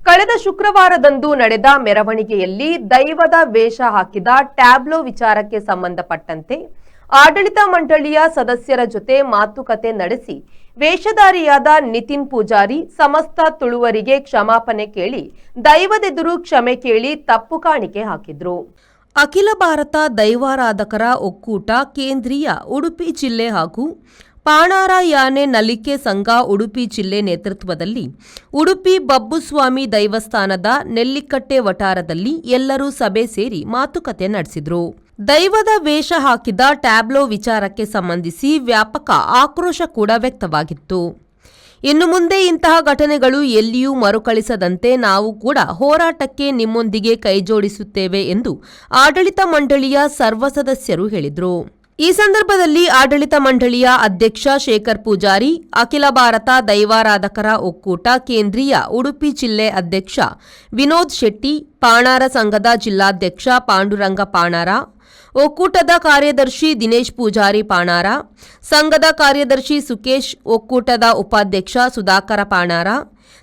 ಕಳೆದ ಶುಕ್ರವಾರದಂದು ನಡೆದ ಮೆರವಣಿಗೆಯಲ್ಲಿ ದೈವದ ವೇಷ ಹಾಕಿದ ಟ್ಯಾಬ್ಲೋ ವಿಚಾರಕ್ಕೆ ಸಂಬಂಧಪಟ್ಟಂತೆ ಆಡಳಿತ ಮಂಡಳಿಯ ಸದಸ್ಯರ ಜೊತೆ ಮಾತುಕತೆ ನಡೆಸಿ ವೇಷಧಾರಿಯಾದ ನಿತಿನ್ ಪೂಜಾರಿ ಸಮಸ್ತ ತುಳುವರಿಗೆ ಕ್ಷಮಾಪಣೆ ಕೇಳಿ, ದೈವದೆದುರು ಕ್ಷಮೆ ಕೇಳಿ ತಪ್ಪು ಕಾಣಿಕೆ ಹಾಕಿದ್ರು. ಅಖಿಲ ಭಾರತ ದೈವಾರಾಧಕರ ಒಕ್ಕೂಟ ಕೇಂದ್ರೀಯ ಉಡುಪಿ ಜಿಲ್ಲೆ ಹಾಗೂ ಪಾಣಾರ ಯಾನೆ ನಲಿಕೆ ಸಂಘ ಉಡುಪಿ ಜಿಲ್ಲೆ ನೇತೃತ್ವದಲ್ಲಿ ಉಡುಪಿ ಬಬ್ಬುಸ್ವಾಮಿ ದೈವಸ್ಥಾನದ ನೆಲ್ಲಿಕಟ್ಟೆ ವಠಾರದಲ್ಲಿ ಎಲ್ಲರೂ ಸಭೆ ಸೇರಿ ಮಾತುಕತೆ ನಡೆಸಿದ್ರು. ದೈವದ ವೇಷ ಹಾಕಿದ ಟ್ಯಾಬ್ಲೋ ವಿಚಾರಕ್ಕೆ ಸಂಬಂಧಿಸಿ ವ್ಯಾಪಕ ಆಕ್ರೋಶ ಕೂಡ ವ್ಯಕ್ತವಾಗಿತ್ತು. ಇನ್ನು ಮುಂದೆ ಇಂತಹ ಘಟನೆಗಳು ಎಲ್ಲಿಯೂ ಮರುಕಳಿಸದಂತೆ ನಾವು ಕೂಡ ಹೋರಾಟಕ್ಕೆ ನಿಮ್ಮೊಂದಿಗೆ ಕೈಜೋಡಿಸುತ್ತೇವೆ ಎಂದು ಆಡಳಿತ ಮಂಡಳಿಯ ಸರ್ವ ಸದಸ್ಯರು ಹೇಳಿದರು. ಈ ಸಂದರ್ಭದಲ್ಲಿ ಆಡಳಿತ ಮಂಡಳಿಯ ಅಧ್ಯಕ್ಷ ಶೇಖರ್ ಪೂಜಾರಿ, ಅಖಿಲ ಭಾರತ ದೈವಾರಾಧಕರ ಒಕ್ಕೂಟ ಕೇಂದ್ರೀಯ ಉಡುಪಿ ಜಿಲ್ಲೆ ಅಧ್ಯಕ್ಷ ವಿನೋದ್ ಶೆಟ್ಟಿ, ಪಾಣಾರ ಸಂಘದ ಜಿಲ್ಲಾಧ್ಯಕ್ಷ ಪಾಂಡುರಂಗ ಪಾಣಾರ, ಒಕ್ಕೂಟದ ಕಾರ್ಯದರ್ಶಿ ದಿನೇಶ್ ಪೂಜಾರಿ ಪಾಣಾರ, ಸಂಘದ ಕಾರ್ಯದರ್ಶಿ ಸುಕೇಶ್, ಒಕ್ಕೂಟದ ಉಪಾಧ್ಯಕ್ಷ ಸುಧಾಕರ ಪಾಣಾರ,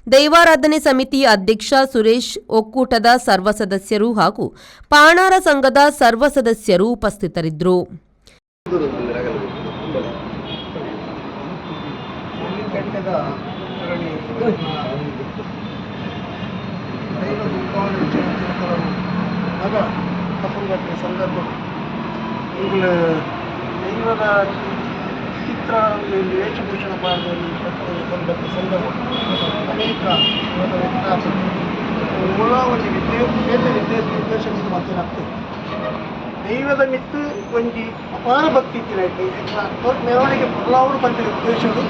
ದೈವಾರಾಧನೆ ಸಮಿತಿ ಅಧ್ಯಕ್ಷ ಸುರೇಶ್, ಒಕ್ಕೂಟದ ಸರ್ವ ಸದಸ್ಯರು ಹಾಗೂ ಪಾಣಾರ ಸಂಘದ ಸರ್ವ ಸದಸ್ಯರು ಉಪಸ್ಥಿತರಿದ್ದರು. ನೆಲ್ಲಿಕಟ್ಟೆದ ತರಣಿ ದೈವ ದುರ್ಗಾವಣೆ ಕೆಲವು ಮಗ ಕಪ್ಪುಗಟ್ಟಲೆ ಸಂದರ್ಭ ಇವುಗಳ ದೈವದ ಚಿತ್ರ ಒಂದು ವೇಷಭೂಷಣ ಭಾಗದಲ್ಲಿ ಸಂದರ್ಭ ಸಂದರ್ಭ ಅನೇಕ ವಿರೋಧ ವ್ಯಕ್ತ ಆಗ್ತದೆ. ಮೂಲ ಒಂದು ವಿದ್ಯೆ ಬೇತೆ ವಿದ್ಯೆ ನಿರ್ದೇಶನದ ಮತ್ತೇನಾಗ್ತದೆ, ದೈವದ ಮಿತ್ತು ಒಂಜಿ ಅಪಾರ ಭಕ್ತಿ ಇತ್ತಿನಾಯ್ತು. ಮೆರವಣಿಗೆ ಪೊರ್ಲಾವಡು ಪಂಪಿನ ಉದ್ದೇಶಗಳು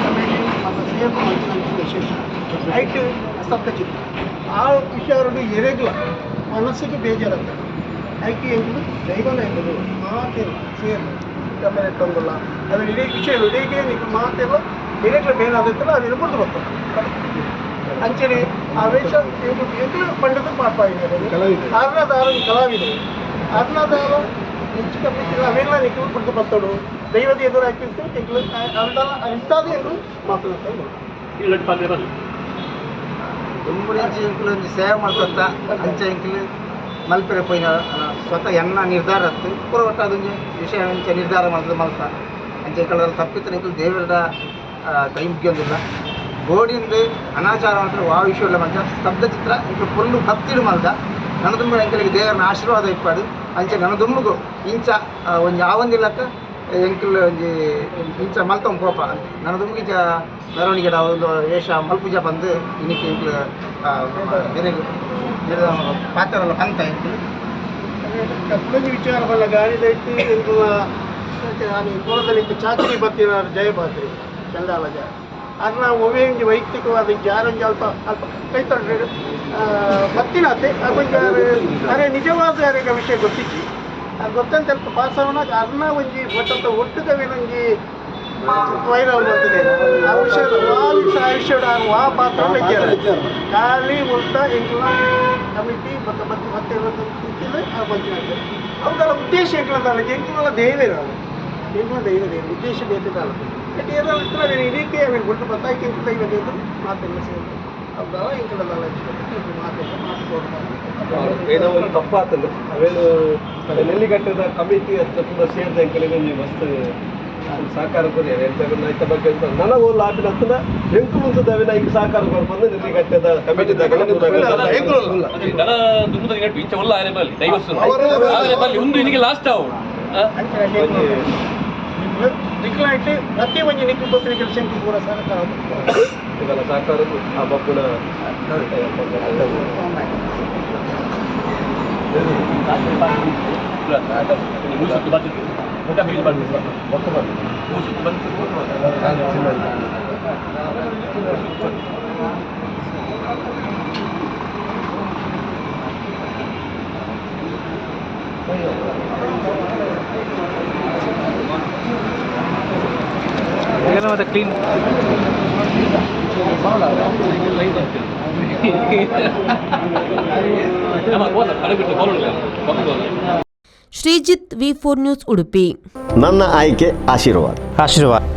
ಕಮಿಟಿ ಮತ್ತು ಸೇವೆ ಮಲ್ತಿನ ವಿಶೇಷ ಐಟ್ ಸ್ತಬ್ಧ ಚಿತ್ರ ಆ ವಿಷಯಗಳು ಎರೆಗ್ಲ ಮನಸ್ಸಿಗೆ ಬೇಜಾರತ್ತ. ಐಕೆ ಎಂಕುಲು ದೈವನ ಎಂಬುದು ಮಾತೆಲ್ಲ ಸೇರ್ಲು ಗಮನ ಇಟ್ಟೊಂದುಲ್ಲ. ಅದ್ರ ಇಡೀ ವಿಷಯ ಇಡೀ ನಿಕ್ಲು ಮಾತೆಲ್ಲ ಎರೆಗ್ಲ ಬೇನಾದಿತ್ತಲ್ಲ, ಅವೆಲ್ಲ ಬುಡ್ದು ಬರ್ತದೆ. ಅಂಚನೆ ಆ ವೇಷ ಎಂಕುಲು ಎಂಕುಲು ಪಂಡದು ಪಾಡ್ಪಾಯಿನ ಅರ್ಣದಾರ ಕಲಾವಿದರು ಅರ್ಣದಾರ ಹೆಚ್ಚು ಕಮ್ಮಿ ಅವೆಲ್ಲ ನಿಕ್ಲು ಬುಡ್ದು ಬರ್ತಡು. ದೈವದ ಎದುರು ಹಾಕಿರ್ತೀವಿ ಎಂಕುಲು ಅರ್ಧ ಇಂಥದ್ದು ಎಂಕುಲು ಮಾತನಾಡ್ತಾ. ದುಂಬುರಿಂಚಿ ಎಂಕುಲು ಒಂಜಿ ಸೇವೆ ಮಲ್ತತ್ತ ಅಂಚ ಎಂಕುಲು ಮಲ್ಪೆರೆ ಪೋಯಿನ ಸ್ವತಃ ಎನ್ನ ನಿರ್ಧಾರ ಅತ್ತು. ಪೂರ ಒಟ್ಟು ಅದೊಂಜಿ ವಿಷಯ ಅಂಚ ನಿರ್ಧಾರ ಮಲ್ತದ ಮಲ್ತ. ಅಂಚ ಎಂಕುಲು ತಪ್ಪಿತ್ತು ಎಂಕುಲು ದೇವರ ಕೈ ಮುಗಿಯೊಂದಿಲ್ಲ. ಬೋಡಿಂದು ಅನಾಚಾರ ಮಾತ್ರ ವಾ ವಿಷಯ ಮಂಚ ಸ್ತಬ್ಧ ಚಿತ್ರ ಎಂಕುಲು ಪೊರ್ಲು ಭಕ್ತಿಡು ಮಲ್ದ. ನನ ದುಂಬು ಎಂಕಲಿಗೆ ದೇವರನ ಆಶೀರ್ವಾದ ಇಪ್ಪಾಡು. ಅಂಚ ನನ ದುಂಬುಗು ಇಂಚ ಒಂಜಿ ಆವೊಂದಿಲ್ಲಕ್ಕ ಎಂಕುಲು ಒಂಜಿ ಇಂಚ ಮಲ್ತೊಂದು ಪೋಪ. ನನ ದುಂಬುಗು ಇಂಚ ಮೆರವಣಿಗೆ ಒಂದು ವೇಷ ಮಲ್ಪುಜ ಬಂದು ಇನ್ನಿಕ್ಕೆ ಎಂಕುಲು ಬೇರೆ ಬೇರೆ ಪಾತ್ರಲ್ಲ ಪಂತ ಎಂಕುಲು. ಕುಡೊಂಜಿ ವಿಚಾರ ಬಲ್ಲ ಗಾಡಿದ ಇಟ್ಟು ಎಂಕುಲ ಪೂರದಲ್ಲಿ ಚಾಕರಿ ಬತ್ತಿನ ಜಯಪಾತ್ರಿ ಚಂಡಾಲ ಜಯ ಅರ್ನ ಒವೇ ಒಂಜಿ ವೈಯಕ್ತಿಕವಾದ ಜಾರೊಂಜಿ ಅಲ್ಪ ಅಲ್ಪ ಕೈ ತೊಡ್ರೆ ಬತ್ತಿನಾತೆ ಕೊಂಚ ಅರೆ ನಿಜವಾದ ಯಾರಿಗೆ ವಿಷಯ ಗೊತ್ತಿಜ್ಜಿ. ಅದು ಗೊತ್ತಂತ ಅಲ್ಪ ಪಾಸವನ ಅರ್ನ ಒಂಜಿ ಒಟ್ಟಂತ ಒಟ್ಟುಗವಿನೊಂಜಿ ವೈರಲ್ ಬರ್ತದೆ. ಆ ವಿಷಯ ವಾ ವಿಷಯ ಆ ವಿಷಯ ವಾ ಪಾತ್ರ ಖಾಲಿ ಉಲ್ಟಾ ಎಂಕುಲ ಕಮಿಟಿ ಮತ್ತೆ ಮತ್ತೆ ಮತ್ತೆ ಇತ್ತಿಲ್ಲ. ಆ ಬಂಚಿನ ಅವುಗಳ ಉದ್ದೇಶ ಎಂಕುಲ ಎಂಕುಲ ದೇವೇರು ಎಂಕುಲ ದೈವ ದೇವರು ಉದ್ದೇಶ ಬೇತೆ. ಬಟ್ ಏನಾದ್ರು ಇತ್ತು ಇದಕ್ಕೆ ಅವೇನು ಗುಂಡು ಬತ್ತಾಯ್ತು ಎಂಕುಲ ದೈವ ದೇವರು ಮಾತೆಲ್ಲ ಸೇರಿ ಅವುಗಳ ಎಂಕುಲ ಮಾತೆಲ್ಲ ಮಾತು. ಏನೋ ಒಂದು ತಪ್ಪಾತಂದು ಅವೇನು ನೆಲ್ಲಿಕಟ್ಟೆದ ಕಮಿಟಿ ಹತ್ರ ಪೂರ ಸೇರಿದ ಎಂಕಲಿಗೆ ಒಂಜಿ ಮಸ್ತ್ ಸಹಕಾರ ಕೊರಿ ಎಂತ ಐತ ಬಗ್ಗೆ ಅಂತ ನನಗೆ ಒಂದು ಆಪಿನ ಹತ್ತಿರ ಎಂಕುಲು ಉಂತದವೇನ ಈಗ ಸಹಕಾರ ಕೊರ್ಪಂದು ನೆಲ್ಲಿಕಟ್ಟೆದ ಕಮಿಟಿ. ದನ ದುಂಬುದ ನೆಟ್ಟು ಇಂಚ ಒಲ್ಲ ಆರೆ ಬಲ್ಲಿ ದೈವಸ್ಸು ಆರೆ ಬಲ್ಲಿ ಒಂದು ಇನಿಗೆ ಲಾಸ್ಟ್ ಅವು. ನಿಕ್ಲಾಯ್ತು ಪ್ರತಿ ಒಂಜಿ ನಿಕ್ಲು ಗೊತ್ತಿನ ಕೆಲಸ ಎಂಕುಲು ಪೂರ ಸಹಕಾರ. ಇದೆಲ್ಲ ಸಹಕಾರ ಆ ಬಪ್ಪುನ. ಮೂರು ಸುತ್ತು ಬಂದಿತ್ತು ಮುಖ ಬೀಳು ಬಂದಿತ್ತು ಮೂರು ಸುತ್ತು ಬಂದು. ಮತ್ತೆ ಕ್ಲೀನ್ ನಮ್ಮ ಹೋದ ಕಡೆ ಬಿಟ್ಟು ಹೋಗಲಿಲ್ಲ. Sreejith, V 4 news, Udupi. ನನ್ನ ಆಯ್ಕೆ ಆಶೀರ್ವಾದ್. ಆಶೀರ್ವಾದ.